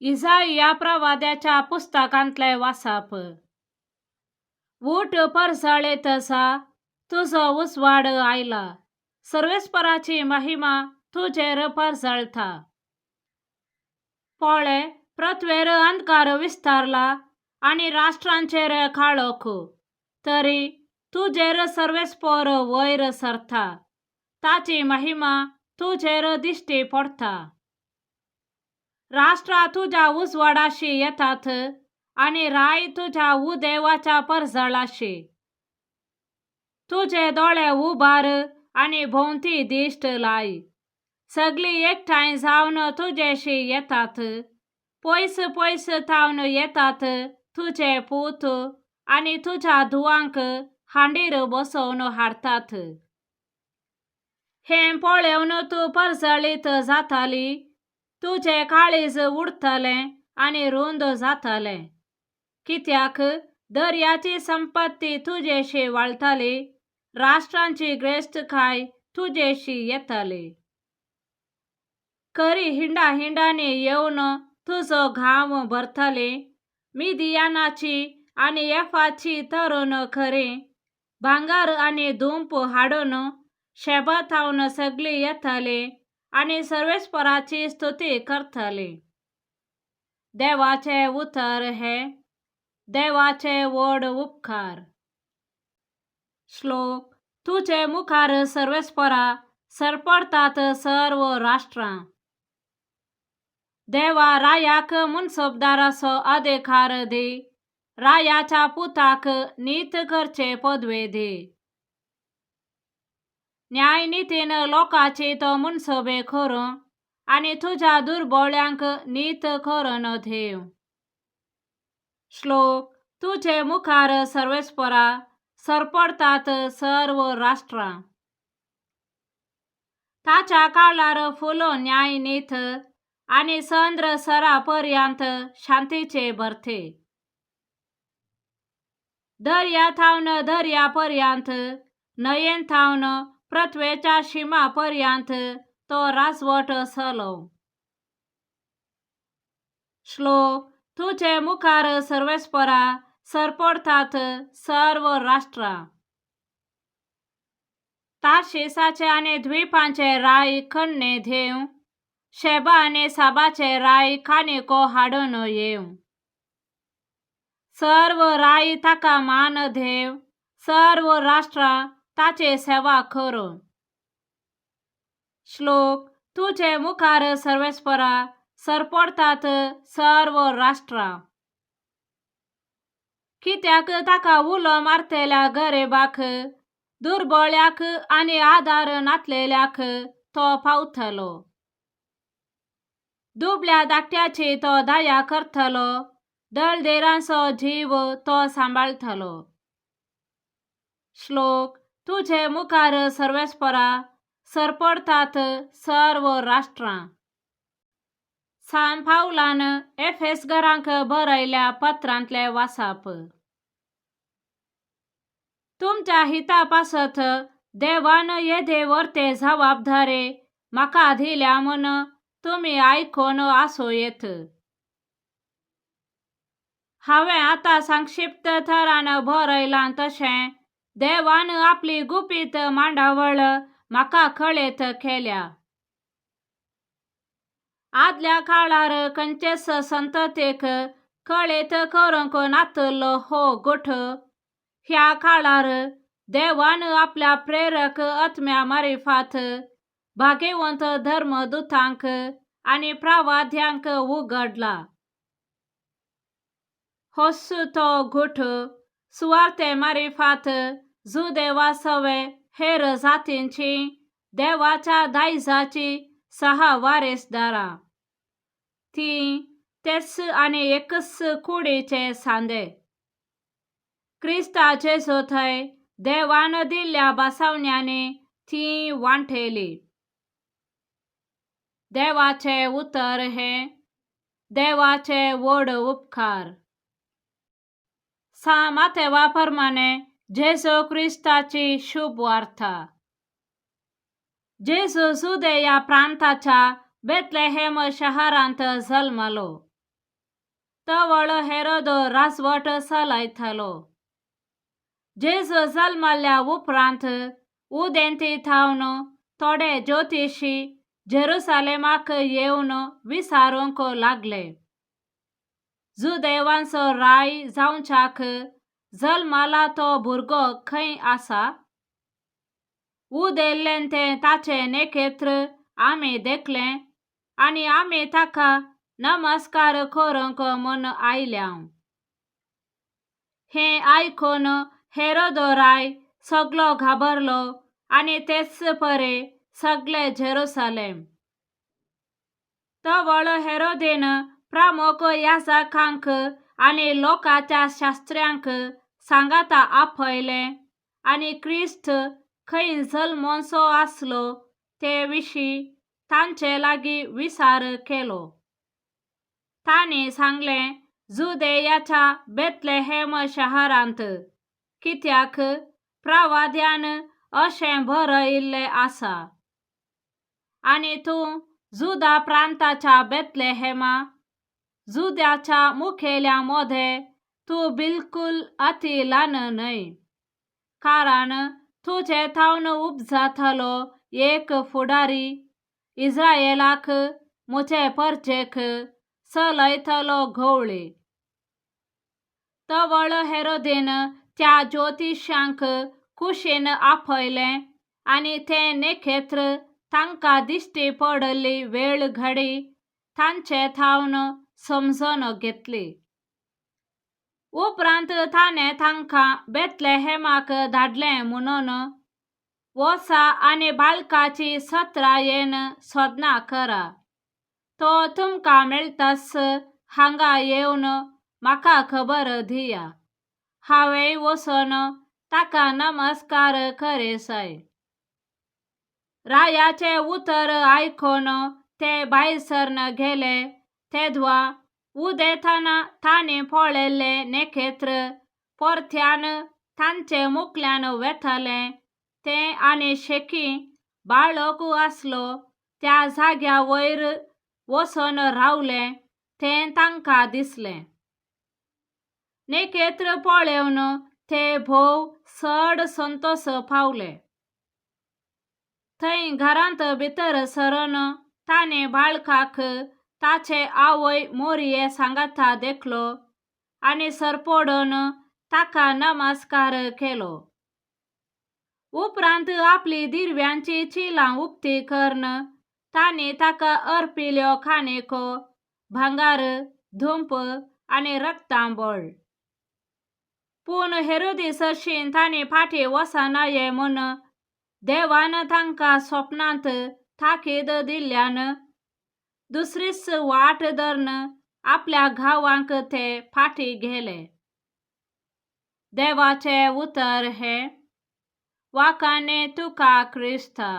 इजाइया प्रवाद्याच्या पुस्तकांतलें वाचप. उठ परजळीत जा, तुजो उजवाड आयला, सर्वेस्पराची महिमा तुजेर परजळता. पळय, पृथ्वेर अंधकार विस्तारला आनी राष्ट्रांचेर काळोख, तरी तुजेर सर्वेस्पर वयर सरता, ताची महिमा तुजेर दिश्टी पडटा. राष्ट्रां तुज्या उजवाडाशी येतात आनी राय तुज्या उदेवाच्या परजळाशी. तुजे दोळे उबार आनी भोंवती दिश्ट लाय. सगळीं एकठांय जावन तुजेशी येतात, पयस पयस थावन येतात तुजे पूत आनी तुज्या धुवांक हांडीर बसोवन हाडटात. हें पळोवन तूं परजळीत जाताली, तुजें काळीज उडटलें आनी रुंद जातलें, कित्याक दर्याची संपत्ती तुजेशी वाळटली, राष्ट्रांची ग्रेस्तकाय तुजेशी येतली. खरी हिंडा हिंडांनी येवन तुजो घाम भरतली, मिदियानाची आनी एफाची तरुण खरी भांगर आनी धुंप हाडून शेबा थावन सगळीं येतली आनी सर्वेस्पराची स्तुती करतली. देवाचें उतर हें. देवाचे व्हड उपकार. श्लोक. तुजे मुखार सर्वेस्परा सरपडटात सर्व राष्ट्रां. देवा, रायाक मुनसबदाराचो अधिकार दी, रायाच्या पुताक नीत करचे पदवे दी. न्यायनितीन लोकांची तो मुनसबे करूं आनी तुज्या दुर्बोळ्यांक नीत करून देव. श्लोक. तुजे मुखार सर्वेस्परा सरपडटात सर्व राष्ट्रां. ताच्या काळार फुलो न्यायनीत आनी चंद्र सरा पर्यंत शांतीचे भरते. दर्या थावन दर्या पर्यंत, न्हंयेन थावन पृथ्वेच्या शिमा पर्यंत तो राजवट चलोवं. श्लोक. तुजे मुखार सर्वेस्परा सरपडटात सर्व राष्ट्रां. तार्शिसाचे आनी द्वीपांचे राय कण्णे देव, शेबा आनी साबाचे राय कानिको हाडून येवं. सर्व राय ताका मान देव, सर्व राष्ट्रां ताची सेवा करूं. श्लोक. तुजे मुखार सर्वेस्परा सरपडटात सर्व राष्ट्रां. कित्याक ताका उलो मारतल्या गरिबाक, दुर्बळ्याक आनी आदार नातलेल्याक तो पावतलो. दुबळ्या धाकट्याची तो दया करतलो, दळदेरांचो जीव तो सांबाळटलो. श्लोक. तुजे मुखार सर्वेस्परा सरपडटात सर्व राष्ट्रां. सान पावलान एफेसगरांक बरयल्या पत्रांतलें वाचप. तुमच्या हिता पासत देवान येदे वर्ते जबाबदारी म्हाका दिल्या म्हूण तुमी आयकून आसूं येत. हांवें आतां संक्षिप्त थरान बरयलां तशें देवान आपली गुपीत मांडावळ म्हाका कळयत केल्या. आदल्या काळार खंयचेच संततेक कळयत करूंक नातलो हो गोठ ह्या काळार देवान आपल्या प्रेरक आत्म्या मारिफात भाग्यवंत धर्मदूतांक आनी प्रवाद्यांक उगडला. होच तो गोठ सुवार्ते मारिफात जुदेवा सवे हेर जातींची देवाच्या दायजाची सहा वारेसदारां. ती तेच आनी एकच कुडीचे सांदे. क्रिस्ता जेजू थंय देवान दिल्ल्या बसावण्यांनी ती वांटेली. देवाचें उतर हें. देवाचे व्हड उपकार. सा मातेवा प्रमाणे जेजू क्रिस्ताची शुभ वार्ता. जेजू जुदेया प्रांताच्या बेतलेहेम शहरांत जल्मलो. तवळ हेरोद राजवट चलयतालो. जेजू जल्मल्या उपरांत उदेंती थावन थोडे ज्योतिशी जेरुसालेमाक येवन विचारूंक लागले, जुदेवांचो राय जावच्याक जल्मला तो भुरगो खंय आसा? उदेल्लें तें ताचें नखेत्र आमी देखलें आनी आमी ताका नमस्कार करूंक म्हूण आयल्या. हें आयकून हेरोद राय सगळो घाबरलो आनी तेच परे सगळें जेरुसालेम. तवळ हेरोदीन प्रमुख याजकांक आनी लोकांच्या शास्त्र्यांक सांगाता आपयले आनी क्रिस्त खंय जल्मचो आसलो ते विशीं तांचे लागीं विचार केलो. तांणी सांगलें, जुदेयाच्या बेतलेहेम शहरांत, कित्याक प्रवाद्यान अशें बरयिल्लें आसा, आनी तूं जुदा प्रांताच्या बेतलेहेमा, जुद्याच्या मुखेल्या मदें तूं बिलकूल अती ल्हान न्हय, कारण तुजे थावन उपजातलो एक फुडारी इस्रायेलाक म्हजे परजेक चलयतलो गवळी. तवळ हेरोदीन त्या ज्योतिशांक कुशीन आपयलें आनी तें नखेत्र तांकां दिश्टी पडिल्ली वेळ घडी तांचे थावन समजून घेतली. उपरांत ताणें तांकां बेतलेहेमाक धाडलें म्हणून, वचा आनी बाळकाची सत्रायेन सोदनां करा, तो तुमकां मेळटाच हांगा येवन म्हाका खबर दिया, हांवें वचून ताका नमस्कार करिजाय. रायाचें उतर आयकून ते भायर सरन गेले तेदवा उदेतना तांणी पळयल्लें नखेत्र परत्यान तांचे मुखल्यान वेतालें तें आनी शेकी बाळक आसलो त्या जाग्या वयर वचून रावलें तें तांकां दिसलें. नखेत्र पळोवन ते भोव चड संतोश पावले. थंय घरांत भितर सरून ताणें बाळकाक ताचे आवय मोरये सांगाता देखलो आनी सरपडून ताका नमस्कार केलो. उपरांत आपली दिरव्यांची चिलां उक्ती करून तांणी ताका अर्पिल्यो काणेको, भांगर, धुंप आनी रक्तांबळ. पूण हेरोदी सरशीं तांणी फाटीं वचनाये म्हूण देवान तांकां स्वप्नांत ताकीद दिल्ल्यान दुसरीच वाट धरून आपल्या गांवांक ते फाटीं गेले. देवाचें उतर हें. वाखाणे तुका क्रिस्ता.